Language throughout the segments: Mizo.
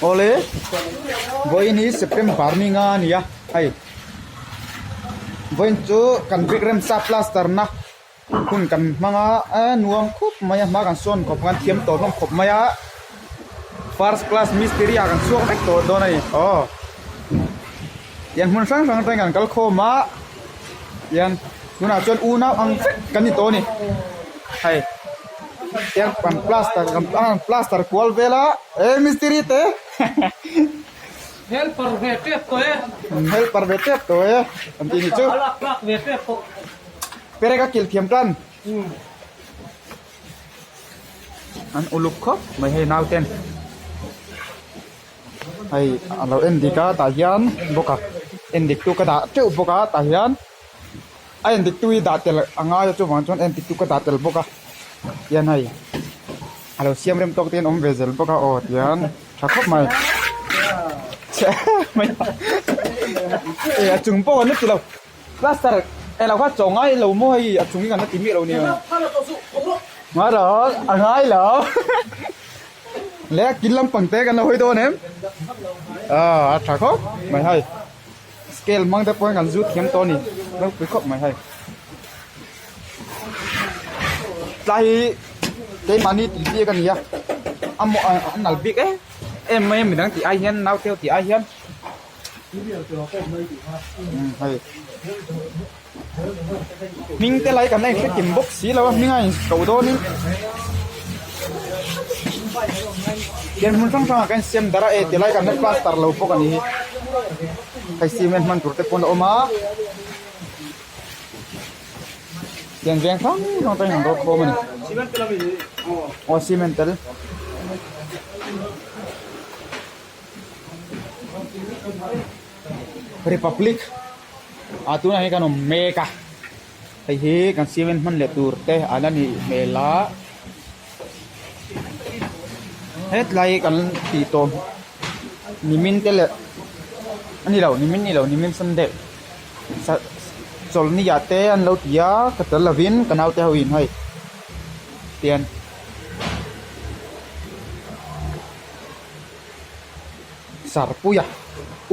Awle vawiin hi September ni nga a ni a hei vawiin chu kan brick remsa plaster na hun kan hmang a eh nuam khawp mai a hma kan sawn khawp kan thiam tawh hlawm khawp mai a first class mistiri ah kan chhuak vek tawh dawn a ni aw tiang hmun hrang hrang atangin kan kal khawm a tiang tunah chuan unau ang vek kan ni tawh a ni hei tiang kan plaster kan plaster kual vel a eh mistiri te Helper ve tep tawh e helper ve tep tawh e an tih ni chu a lak tlak ve tep tawh. Perek a kilh thiam tan an uluk khawp mai hei nauten hei a lo en dik a tah hian bawk a en dik tu ka dah teuh bawk a tah hian a en dik tu hi dah tel a ngai a chuvang chuan en dik tu ka dah tel bawk a tian hei a lo siam rem tawk te hian awm ve zel bawk a aw tian tha khawp mai a chung pawh an la ti lo. Plaster eh lo kha chaw ngai lo maw hei a chung hi kan la ti miah lo nia. Ngai lo a ngai lo le kil lampang te kan lo hawi dawn em ah a tha khawp mai hei scale hmang te pawh hian kan zut thiam tawh a ni ropui khawp mai hei tlai hi keimahni tih biak a ni a a maw a nal bik em em mai a midang tih ai hian naute ho tih ai hian. Hming te lai kan la inhre kim bawk si lo a hming a in ko dawn in tian hmun hrang hrang ah kan siam darh a e ti lai kan la plaster lo bawk a ni hi hei cement hman tur te pawn a awm a tian veng hrang hrang te hian an rawt khawm a ni aw cement tel. Republic ah tunah hian kan awm mek a hei hi kan cement hman leh tur te an la nih hmel a hetlai kan tih tawh nimin te leh a ni lo nimin ni lo nimin sunday chawlhni ah te an lo ti a ka tel lovin ka naute ho in hei tian. Sarpuia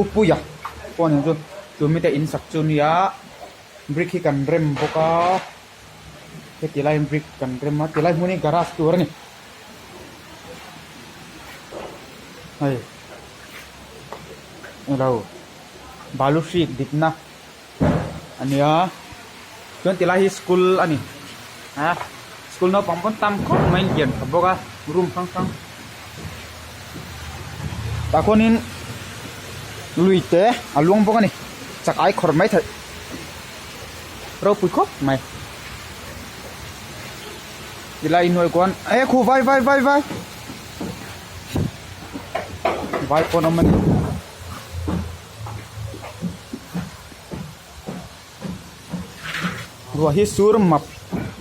Upuia pawh a ni chu chu mite in sak chu nia brick hi kan rem bawk a heti laiin brick kan rem a tilai hmun hi garage tur a ni hei elo balu hrik dikna a nia chuan tilai hi school a ni a school naupang pawn tam khawp mai lian tha bawk a room hrang hrang tah khuanin lui te a luang bawk a ni chak ai khawrh mai theih ropui khawp mai tilai inhnuai kuan e khu vai vai vai vai vai pawn a awm a ni. Ruah hi sur map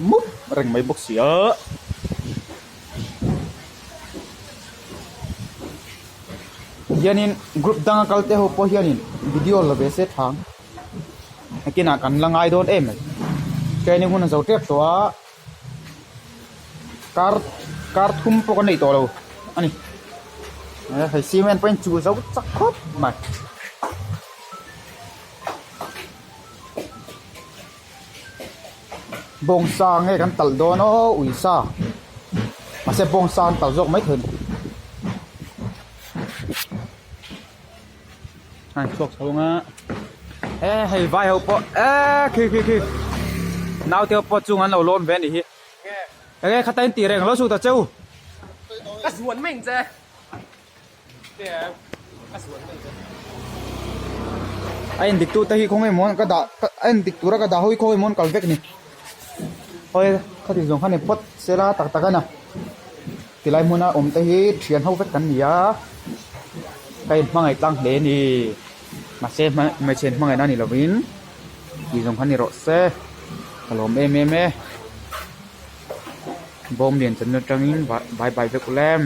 mup reng mai bawk si a. Hianin group danga kal te ho pawh hianin video la ve se tha ang. Nakinah kan la ngai dawn em mai. Training hun a zo tep tawh a. Kar kar thum pawh kan neih tawh lo a ni. Hei cement pawhin chu zo chak khawp mai. Bawngsa nge kan talh dawn aw uisa mahse bawngsa an talh zawk maithei a ni. A chhuak chho ang a e hei vai ho pawh e khi khi khi naute ho pawh chung an lo lawn ve a nih hi enge khata in tih reng lo chhuak ta che u. Ka zuan mai ang che. A endik tu te hi khawnge maw ka dah a endik tura ka dah ho hi khawnge maw an kal vek a ni hawi khati zawng kha ni phawt sela tak tak a na tilai hmuna awm te hi thian ho vek kan ni a ka inhmangaih tlang hle a ni mahse hmeichhe inhmangaihna ni lovin tih zawng kha ni rawh se ka lawm em em e bawm lian chan atangin bye bye vek ulem.